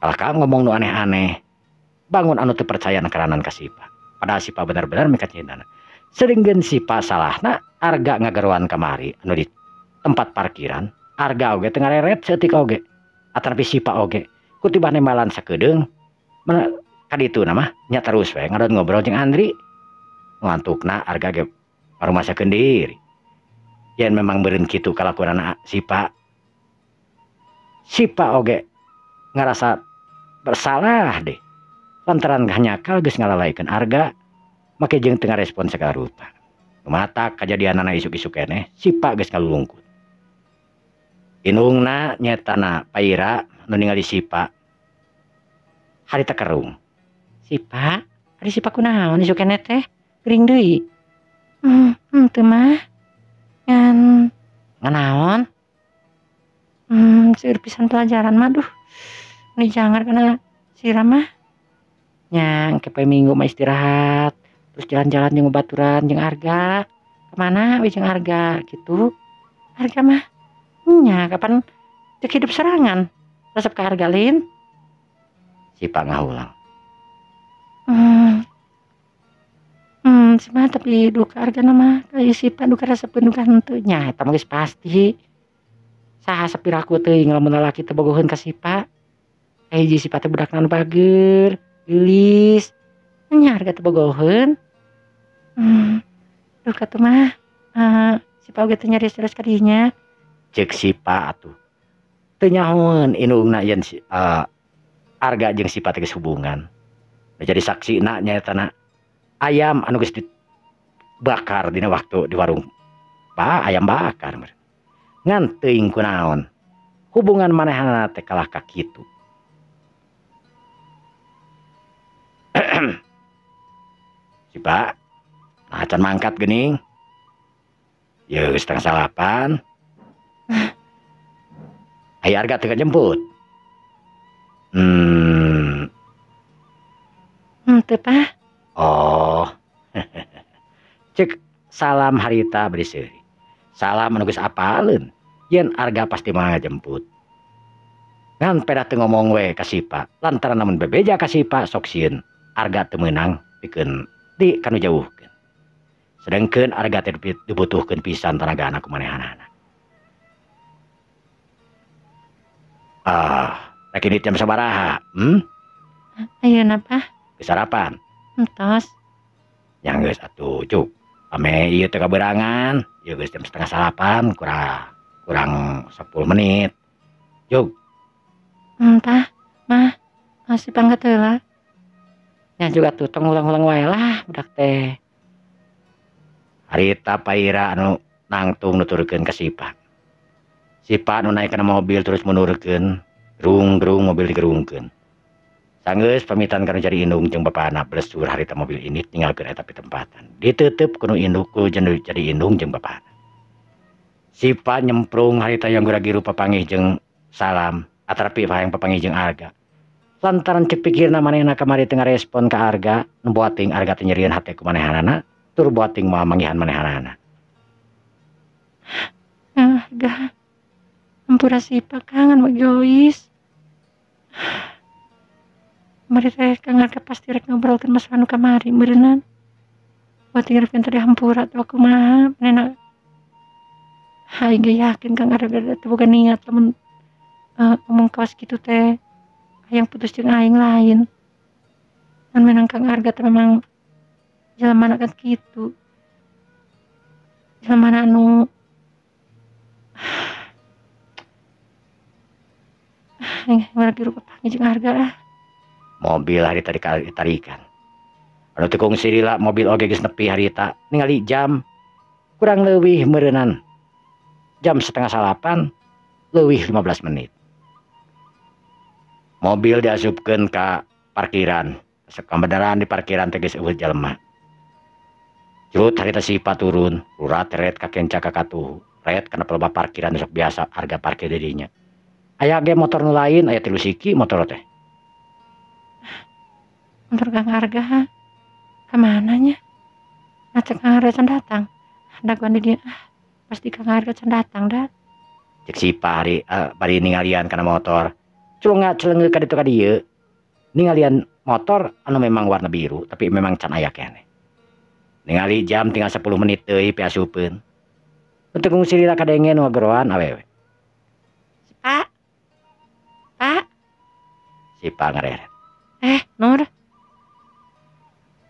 Kalah ka ngomong nu aneh-aneh, bangun anu teu percaya karanan ka Sipa. Padahal Sipa benar-benar mikat cintana. Seringkeun Sipa salahna, Arga ngageroan kamari anu di tempat parkiran, Arga oge teu ngareret saeutik oge. Atanapi Sipa oge kutibah nembalan sakedeung mana kadituna mah nya terus we ngadon ngobrol jeung Andri. Ngantukna Arga ge parumasakeun diri. Yen memang beureun kitu kalakuanana Sipa. Sipa oge ngarasa bersalah deh. Lantaran hanyakal geus ngalalaikeun Arga make jeung teu ngarespon sagala rupa. Mata kajadianana isuk-isuk keneh Sipa geus ngalulungkut. Indungna nyetana Paira nu ningali Sipa harita kerung. Sipa, ari Sipa kunaon isuk keneh teh? Gering deui. Teu mah. Ngan nganaon? Seueur pisan pelajaran mah duh. Ni jangan kana siram mah. Nya engke poe Minggu mah istirahat, terus jalan-jalan jeung babaturan jeung Arga. Kemana we jeung Arga gitu? Arga mah nya kapan cek hidup serangan resep ka Arga lin. Sipa ngahulang. Sipa tapi duka Arga nama ka Sipa duka resepeun duka henteu. Nya eta mah geus pasti. Saha sapiraku teuing lamun lalaki teu bogoheun ka Sipa. Hiji Sipa teh budakna anu bager, geulis. Nya Arga teu bogoheun. Duka teh mah Sipa oge teu nyarios-nyarios ka dinya. Ceuk Sipa atuh. Teu nyahoeun indungna yen Arga jeung Sipa teh geus hubungan. Nu jadi saksina nyaetana ayam anu geus dibakar dina waktu di warung. Ba, ayam bakar. Ngan teuing kunaon. Hubungan manehna teh kalah ka kitu. Sipa, nah can mangkat geuning. Yeuh 7:30. Ai Arga teu kajemput. Henteu, Pak. Oh. Cek salam harita bari seuri. Salam anu geus apaleun. Yen Arga pasti moal ngajemput. Ngan pedah teu ngomong we ka Sipa. Lantaran lamun bebeja ka Sipa sok sieun Arga teu meunang pikeun di kanu jauhkeun. Sedengkeun Arga teh dibutuhkeun pisan tanagana ku manehanana. Rek indit jam sabaraha? Ayeuna, Pak. Geus sarapan? Entos. Nya geus atuh, cuk. Ame ieu teh kaberangan, ieu geus jam 7:30 kurang 10 menit. Cuk. Tah, mah, masih pangkat heula. Nya juga tuh tong ulang-ulang wae lah budak teh. Harita Paira anu nangtung nuturkeun ka Sipa. Sipa anu naik kana mobil terus munurkeun, gerung-gerung mobil digerungkeun. Sanggeus pamitan kana jadi indung jeung bapana blesur harita mobil ini tinggalkeun eta pitempatan. Ditutup kudu induk ku jadi indung jeung bapana. Sipa nyemprung harita yang gura-giru papanggih jeung salam atarapi hayang papanggih jeung Arga. Lantaran cek pikirna manehna kamari teu ngarespon ka Arga, nu boating Arga teh nyerieun hate ku manehanana, tur boating moal manggihan manehanana. Arga, ampura Sipa kangen mah Jois. Mari teh Kang Arga pasti rek ngobrolkeun masalah nu kamari meureunnan. Boating rek tadi hampura atawa kumaha manehna. Aing ge yakin Kang Arga teh boga niat lamun ngomong kawas kitu teh. Hayang putus jeung aing lain. Ngan menang Kang Arga teh memang jelema kan kitu. Jelema anu aing lagi rupa panggih jeung Arga ah. Mobil harita ditarikan. Anu teu kungsi lila mobil oge geus nepi harita. Ningali jam kurang leuwih meureunnan jam 7:30 leuwih 15 menit. Mobil diasupkeun ka parkiran. Kabeneran di parkiran teh geus eueuh jelema. Curut harita Sipa turun, rurat ret ka kenca ka katuhu. Ret kana pelebah parkiran sok biasa harga parkir di dinya. Aya ge motor nu lain, aya 3 siki motor teh. Motor Kang Arga kemana nya? Nah, Kang Arga can datang. Dagoan di dia. Ah, pasti Kang Arga can datang dah. Cek Sipa hari bari ningalian kana motor. Culunga celenge ka ditu ka dieu. Ningalian motor anu memang warna biru tapi memang can aya keneh. Ningali jam tinggal 10 menit deui piasupeun. Untuk ngungsi lila kadenge nu ngageroan awewe. Sipa. Pak. Sipa ngareret. Nur.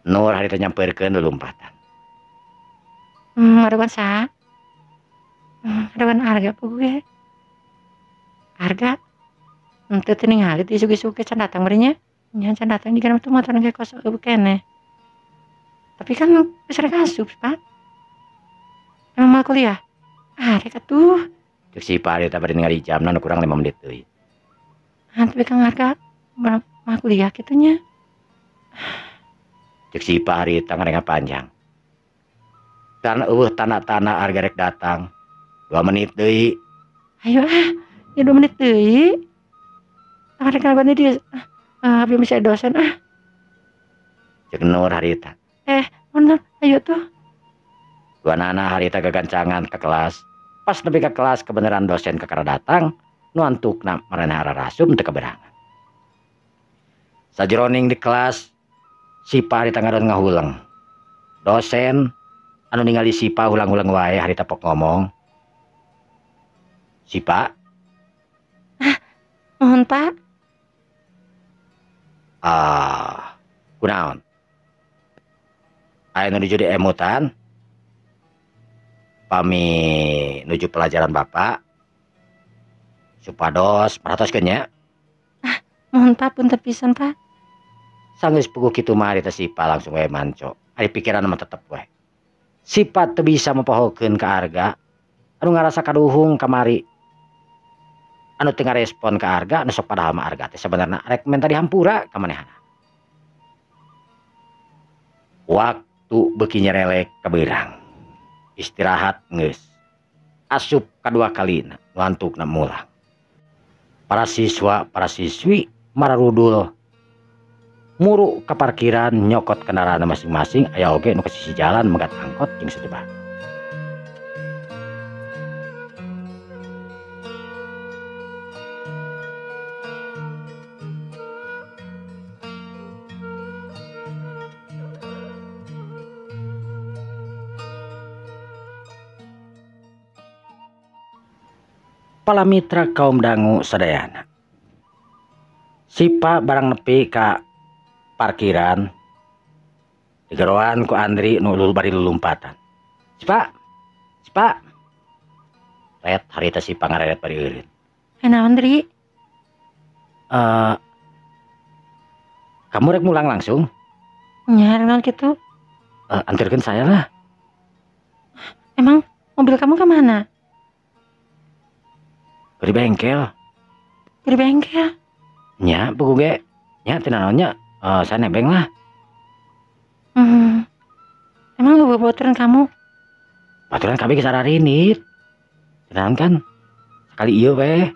Nur harita nyamperkeun lulumpatan. Ngarewan saha? Ngarewan Arga puguh ge. Arga? Henteu teu ningali teh isuk-isuk ge can datang meureun nya. Nya can datang jiga mah motor ge kos eueuh keneh. Tapi kan geus rek asup, Pak. Emang mau kuliah? Ah, rek atuh. Cek Sipa harita bari ningali jamna nu kurang 5 menit deui. Ah, tapi Kang Arga mah kuliah kitu nya. Cek Sipa harita ngarenga panjang. Karena eueuh tanda-tanda Arga rek datang. 2 menit deui. Ayo ah, ya 2 menit deui. Ah, rek ngaban di ah, abdi bisa dosen ah. Cek Nur harita. Bener, ayo tuh. Dua nana harita gagancangan ke kelas. Pas nepi ka kelas kebenaran dosen kakara datang, nu antukna maraneh ararasum teu kaberangan. Sajeroning di kelas, Sipa harita ngadon ngahuleng. Dosen anu ningali Sipa hulang-hulang wae harita pok ngomong. Sipa? Ah, mohon Pak. Ah, kunaon? Aya nuju di emutan. Pami nuju pelajaran Bapak. Supados perhatoskeun nya. Ah, mohon Pak, punten pisan Pak. Sanggeus puguh kitu mah harita Sipa langsung we manco. Ari pikiran mah tetep we. Sipa teu bisa mopohokeun ka Arga anu ngarasa kaduhung kamari. Anu teu ngarespon ka Arga anu sok padahal mah Arga teh sabenerna rek menta dihampura ka manehna. Waktu beuki nyerelek kabeurang. Istirahat geus. Asup kadua kalina nu antukna mulang. Para siswa, para siswi mararudul muru ka parkiran nyokot kendaraan masing-masing aya oge nu ka sisi jalan megat angkot jeung sajebak. Pala mitra kaum dangu sadayana. Sipa barang nepi ka parkiran digeroan ku Andri nu bari lulumpatan. Sipa, Sipa. Ret harita Sipa ngareret bari eureun. Naon Andri? Kamu rek mulang langsung? Nya naon kitu? Anterkeun saya lah. Emang mobil kamu ke mana? Di bengkel. Di bengkel? Nya, puguh ge. Nya teu naon nya, saya nebeng lah. Emang gak baturan kamu? Baturan kabeh geus ararinit. Teu naon kan? Sekali ieu we.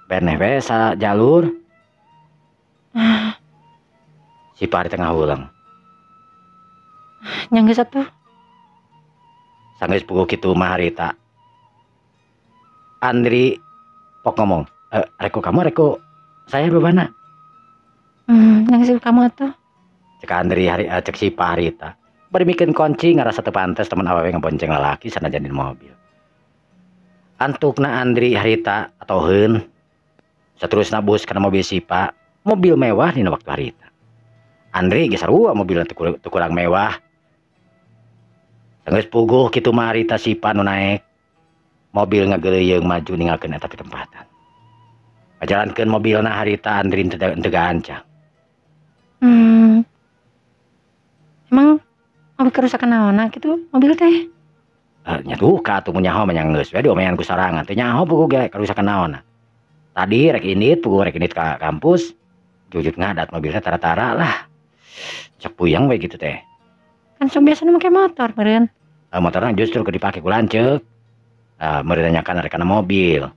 Berneh we sa jalur. Sipa di tengah ulang. Nya geus atuh. Sanggeus puguh kitu mah harita. Andri pok ngomong, reko kamu reko saya bebana. Yang kamu atuh. Cek Andri hari cek Sipa harita. Bari mikeun kunci ngarasa teu pantes teman awewe ngebonceng lalaki sanajan di mobil. Antukna Andri harita atoheun. Saterusna bus kana mobil Sipa, mobil mewah dina waktu harita. Andri ge sarua mobilna teu kurang mewah. Sanggeus puguh kitu mah harita Sipa nu naek. Mobil ngageleuyeung maju ninggalkeun eta pitempatan. Ngajalankeun mobilna harita Andri teu gancang. Emang mobil kerusakan naonna kitu mobil teh? Nya duka atuh mun nyaho mah nya geus we diomean ku sorangan teh nyaho puguh ge kerusakan naonna. Tadi rek indit puguh rek indit ka kampus, jujut ngadat mobilnya tara-tara lah. Cek puyeng we gitu teh. Kan sok biasana make motor meureun. Motorna justru keur dipake ku lanceuk. Meureun nanyakan rek kana mobil.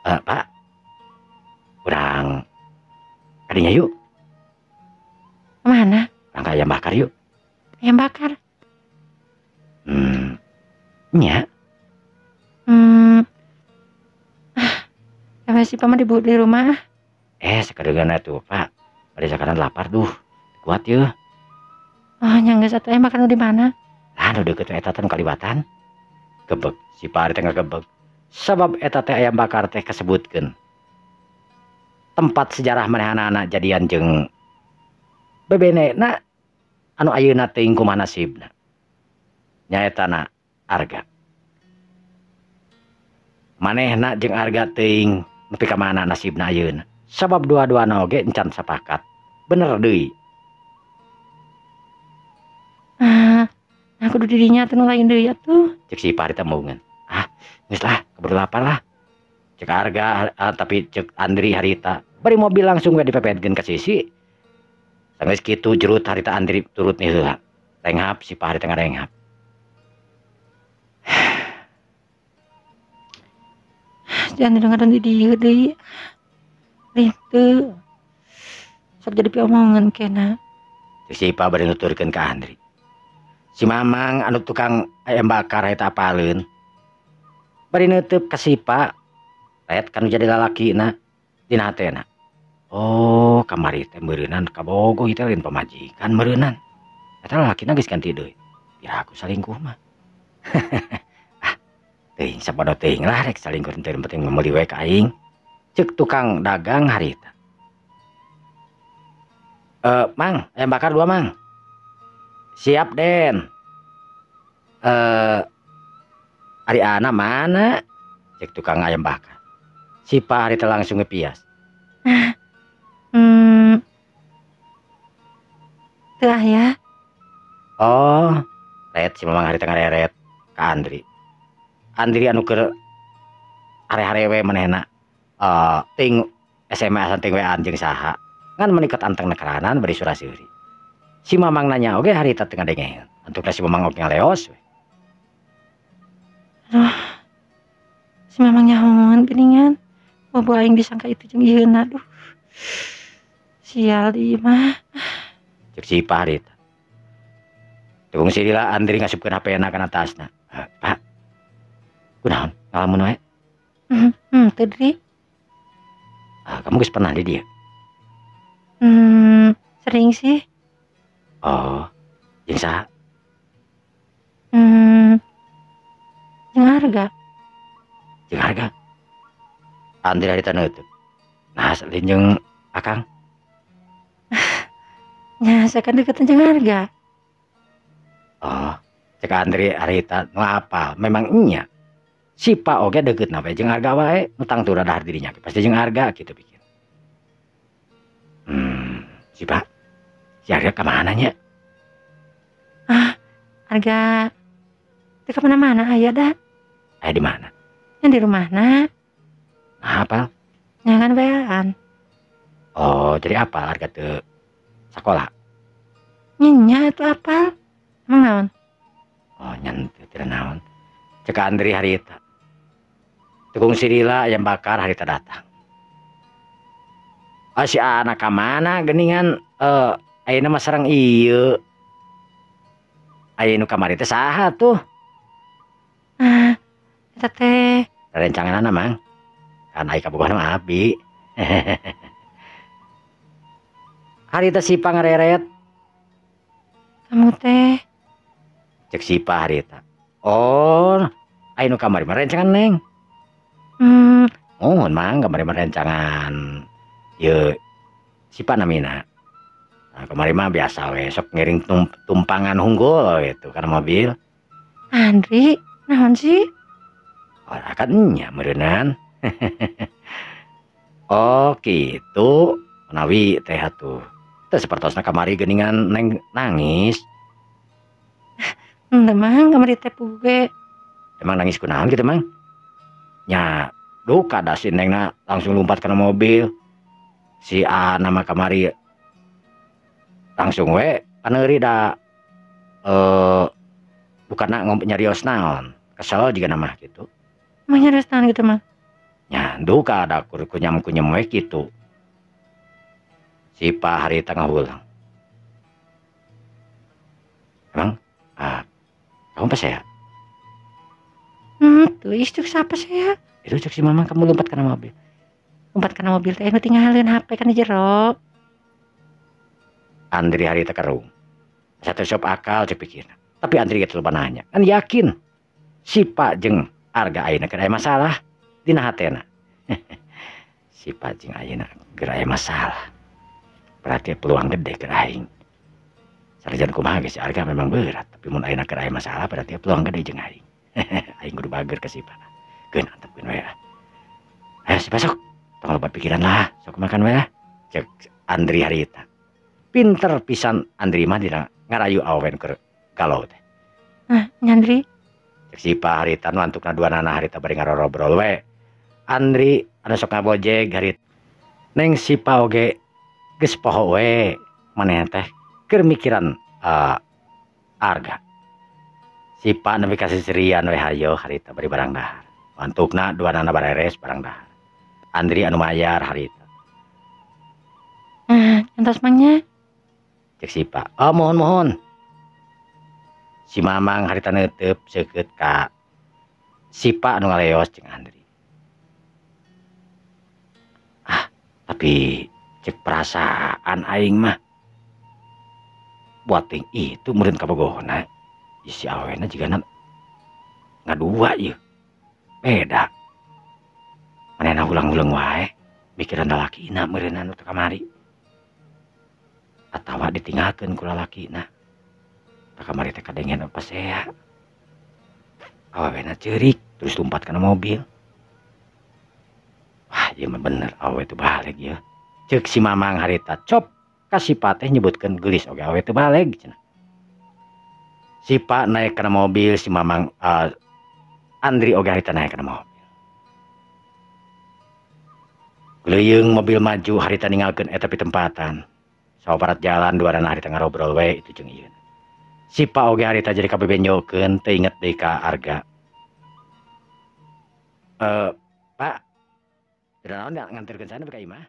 Pak, urang kadinya yuk. Ayam bakar. Nya. Ah, si Pama di rumah. Sekedengan atuh, Pak. Pada sekarang lapar duh. Kuat yeuh. Oh, nya geus atuh ayam bakar nu di mana? Lah nu deukeut eta teh nu kaliwatan. Gebeg, si Pak ari teh ngagebeg. Sabab eta teh ayam bakar teh kasebutkeun. Tempat sejarah manehanana jadian jeung bebenena anu ayeuna teuing kumaha nasibna. Nyaeta na Arga. Manehna jeung Arga teuing nepi ka mana nasibna ayeuna. Sabab dua-duana oge encan sapakat. Bener deui. Ah, aku kudu dirinya teh nu lain deui atuh. Cek si Ipah ditemungan. Ah, geus lah, keburu lapar lah. Cek Arga, tapi cek Andri harita. Bari mobil langsung we dipepetkeun ka sisi. Sanggeus kitu jerut harita Andri turut nih heula. Renghap si Ipah harita ngarenghap. Jangan dengeran di dieu deui. Rinteu. Sok jadi piomongan kena. Cek si Ipah bari nuturkeun ka Andri. Si Mamang anu tukang ayam bakar eta apaleun. Bari neuteub ka si Ipah. Ret kan jadi lalakina dina hatena. Oh, kamari teh meureunan kabogoh ieu teh lain pamajikan meureunan. Eta lalakina geus ganti deui. Pira aku salingkuh mah. Ah, teuing sabodo teuing lah rek salingkuh teh penting meuli we ka aing. Ceuk tukang dagang harita. Mang, ayam bakar 2, Mang. Siap, Den. Ari Ana mana? Cek tukang ayam bakar. Si Pak harita langsung ngepias. Teu aya. Oh, ret si Mamang harita ngareret ka Andri. Andri anu keur hare-hare we manehna. Ting SMS-an ting WA-an jeung saha. Ngan menikat anteng nekeranan bari sura-seuri. Si Mamang nanya oge harita teu ngadengeun. Antukna si Mamang oge ngaleos we. Aduh. Si Mamang nyahoan geuningan. Bobo aing disangka itu jeung ieuna duh. Sial ieu mah. Cek si Ipah harita. Tukung sirila Andri ngasupkeun HP-na kana tasna. Pak. Kunaon ngalamun wae? Teu Dri. Ah, kamu geus pernah di dieu? Sering sih. Oh, jeung saha? Jeung Arga. Jeung Arga? Andri harita neuteuk. Nah, salin jeung Akang. Nya, saya kan deketan jeung Arga. Oh, cek Andri harita nu apal, memang nya. Si Pak oge deukeutna we jeung Arga wae, nu tangtura dahar dirinya pasti jeung Arga kitu pikir. Si Pak, si Arga ka mana nya? Ah, Arga teu ka mana-mana aya da. Aya di mana? Nya di rumahna. Nah, apal? Nya kan wean. Oh, jadi apal Arga teu sakola? Nya atuh apal. Emang naon? Oh, nya teu teu naon. Cek Andri harita. Tukung sirila ayam bakar harita datang. Ah, si anak ka mana geuningan ayeuna mah sareng ieu. Aya nu kamari teh saha tuh? Ah, eta teh rencanganna Mang. Kan ai kabogohna mah abi. Harita si Ipah ngareret. Kamu teh cek si Ipah harita. Oh, aya nu kamari mah rencangan Neng. Mohon Mang kamari mah rencangan. Ye si Pak namina. Nah, kamari mah biasa we sok ngiring tumpangan hunggul gitu karena mobil. Andri, naon sih? Oh, kan nya meureunnan. Oh, gitu. Menawi teh atuh. Teh sapertosna kamari geuningan Neng nangis. Henteu Mang, kamari teh puge. Emang nangis kunaon gitu Mang? Nya, duka da si Nengna langsung lompat kana mobil. Si A nama kamari langsung we paneuri da bukanna nyarios naon. Kesel juga nama gitu. Emang nyarios naon gitu Mang? Nya, duka da kunyam-kunyam we gitu. Si Pak harita ngahulang. Emang kamu pasea? Tuh itu siapa saya? Itu cek si Mamang kamu lompat kana mobil. Lompat kana mobil teh nu tinggalin HP kan di jero. Andri harita kerung. Satu sop akal cek pikirna. Tapi Andri ge loba nanya. Kan yakin Sipa jeung Arga ayeuna keur aya masalah dina hatena. Sipa jeung ayeuna keur aya masalah. Berarti peluang gede keur aing. Sanajan kumaha ge si Arga memang berat, tapi mun ayeuna keur aya masalah berarti peluang gede jeung aing. Aing kudu bager ka Sipa. Keun antepkeun we. Ayo Sipa sok. Tong loba pikiran lah, sok makan we. Cek Andri harita. Pinter pisan Andri mah dina ngarayu awen keur galau teh. Ah, Andri. Cek Sipa harita nu antukna dua nana harita bari ngarorobrol we. Andri anu sok ngabojeg harita. Neng Sipa oge geus poho we maneh teh keur mikiran Arga. Sipa nepi ka sisirian we hayo harita bari barang dahar. Antukna dua nana bareres barang dahar. Andri anu mayar harita. Ah, entos mangnya. Cek Sipa. Oh, mohon-mohon. Si Mamang harita neuteub seukeut ka Sipa anu ngaleos jeung Andri. Ah, tapi cek perasaan aing mah buating itu meureun kabogohna. Si awena jigana ngadua ieu. Beda. Manehna ulang-ulang wae mikiran lalakina meureun anu teu kamari. Atawa ditinggalkeun ku lalakina. Tah kamari teh kadengen pasea. Awewena ceurik terus lompat kana mobil. Wah, ieu mah bener awewe teu baleg ieu. Ceuk si Mamang harita cop ka Sipa teh nyebutkeun geulis oge awewe teu baleg cenah. Sipa naik kana mobil, si Mamang Andri oge harita naik kana mobil. Leuyeung mobil maju harita ninggalkeun eta pitempatan. Sawabarat jalan duarana harita ngarobrol we itu jeung ieu. Sipa oge harita jadi kabebenjokeun teu inget deui ka Arga. Pak, naon nganterkeun sana ka imah?